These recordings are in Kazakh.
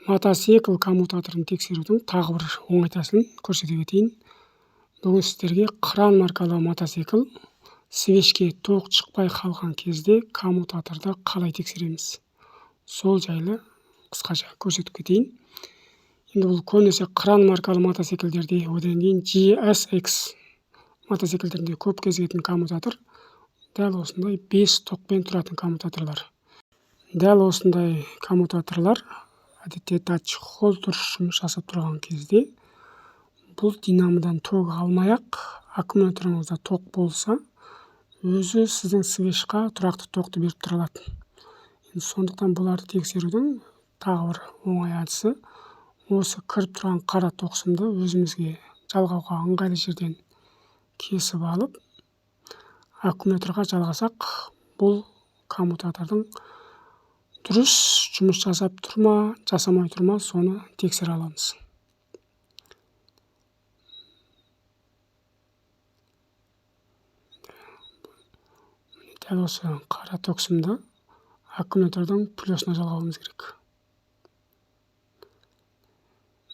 Мотоцикл коммутаторын тексерудің тағы бір оңай тәсілін көрсете кетейін. Бүгін сіздерге Қыран маркалы мотоцикл свечке тоқ шықпай қалған кезде коммутаторды қалай тексереміз, сол жайлы қысқаша көрсетіп кетейін. Енді бұл көбінесе Қыран маркалы мотоциклдерде, одан кейін GSX мотоциклдерінде көп кезігетін коммутатор. Дәл осындай 5 тоқпен тұратын коммутаторлар. Дәл осындай коммутаторлар әдетте датчик холл дұрыс жұмыс жасап тұрған кезде бұл динамодан ток алмай-ақ аккумуляторыңызда ток болса, өзі сіздің свечқа тұрақты тоқты беріп тұра алады. Енді сондықтан бұларды тексерудің тағы бір оңай әдісі осы кіріп тұрған қара тоқсымды өзімізге жалғауға ыңғайлы жерден кесіп алып аккумуляторға жалғасақ, бұл коммутатордың дұрыс жұмыс жасап тұр ма, жасамай тұр ма, соны тексере аламыз. Дәл осы қара тоқсымды аккумулятордың плюсына жалғауымыз керек.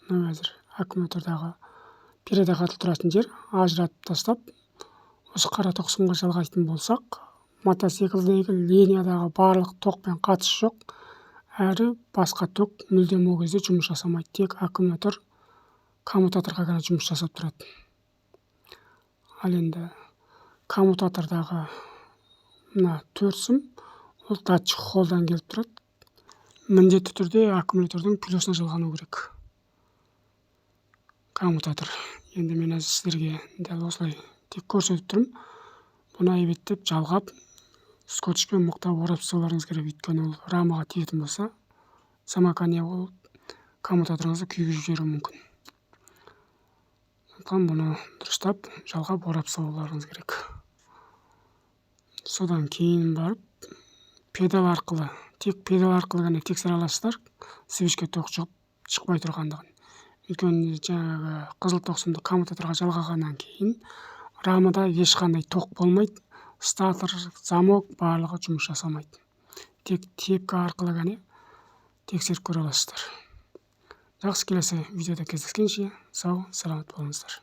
Мынау қазір аккумулятордағы передохватыватель тұратын жер ажыратып тастап, осы қара тоқсымға жалғайтын болсақ, мотоциклдегі линиядағы барлық тоқпен қатысы жоқ, әрі басқа ток мүлдем ол кезде жұмыс жасамайды, тек аккумулятор коммутаторға ғана жұмыс жасап тұрады. Ал енді коммутатордағы мына 4 сым ол датчик холлдан келіп тұрады. Міндетті түрде аккумулятордың плюсына жалғану керек коммутатор. Енді мен әзір сіздерге дәл осылай тек көрсетіп тұрмын. Бұны әйбеттеп жалғап, скотчпен мықтап орап тастауларыңыз керек, өйткені ол рамаға тиетін болса, замыкание болып коммутаторыңызды күйгізіп жіберуі мүмкін. Сондықтан бұны дұрыстап жалғап орап тастауларыңыз керек. Содан кейін барып педаль арқылы, тек педаль арқылы ғана тексере аласыздар свечке тоқ шықпай тұрғандығын. Өйткені жаңағы қызыл тоқсымды коммутаторға жалғағаннан кейін рамада ешқандай тоқ болмайды, статор, замок барлығы жұмыс жасамайды. Тек тепкі арқылы ғана тексеріп көре аласыздар. Жақсы, келесі видеода кездескенше сау, саламат болыңыздар.